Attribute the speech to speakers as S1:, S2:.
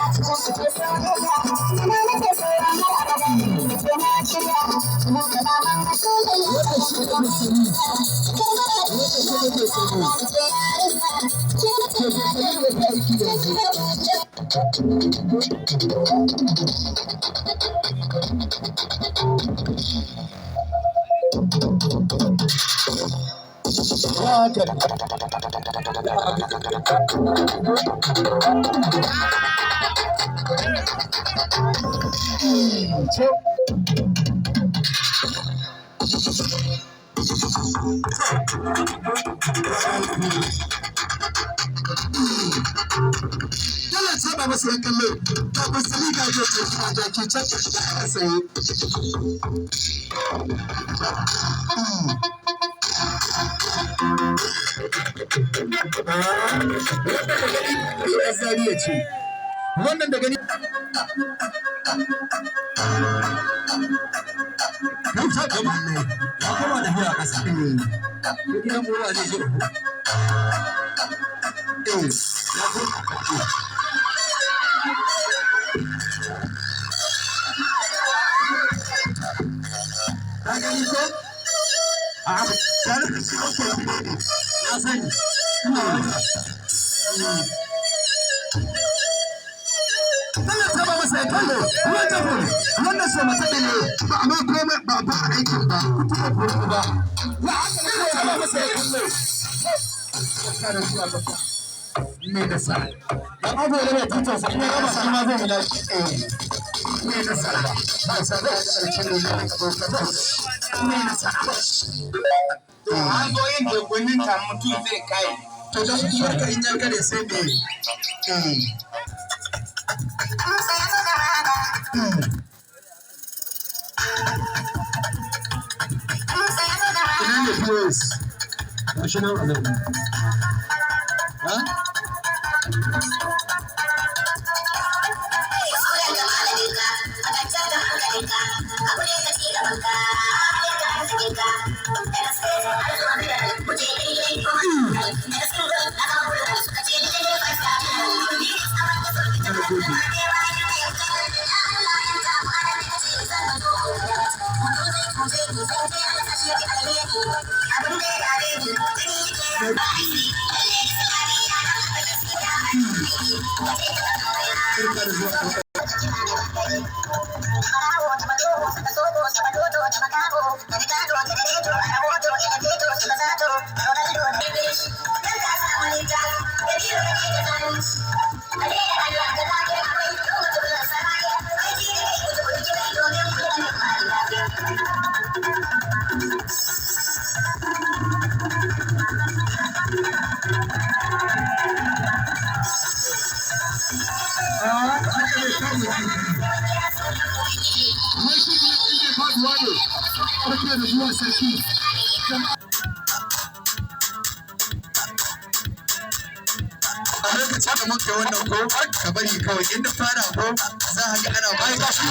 S1: Wannan shi ne musulmi. Wannan shi ne musulmi. To, musulmi ne ta aiki yanzu. Ya haka ne. Ce. Dole saba masa yan kallo. Ga musulmi ga jojo ga ke can da tsaye. Wannan da gani ɗan Zariya ce. Wannan da gani. Nan ta gaba.
S2: Ya koma da hura ƙasa. Ko gidan gora zai zo.
S1: Eh.
S2: Ya koma.
S1: Ka gani ko?
S2: A'a,
S1: Tare da shi ake
S2: na sani. Ina wani.
S1: Allah ta ba masa ya kallo. Wonderful. Wannan so mata ne ba a ma komai ba, ba a aikin ba. Ba. Ya haka ne ta ba masa ya kallo. Kada zuwa gaba. Me da sa.
S2: Dan abu ne mai tutar sa, in ya gama shi ma zai mu lashi.
S1: Me da sa. Ba sa da alƙalin ne ka. Me da sa.
S3: To, an zo yin dogonin ta mutum zai kai.
S1: To, dan uwarka in ya kare sai me? Eh. Ina ne POS?
S2: Gashi nan a nan. Ha?
S1: Barka da zuwa. Ah, haka ne kamun kifi. Wai shi ne ɗin da faduwa ne. Barka da zuwa, sarki. A lokacin da muka yi wannan ko ka bari kawai inda fara ko za a ga ana ba shi.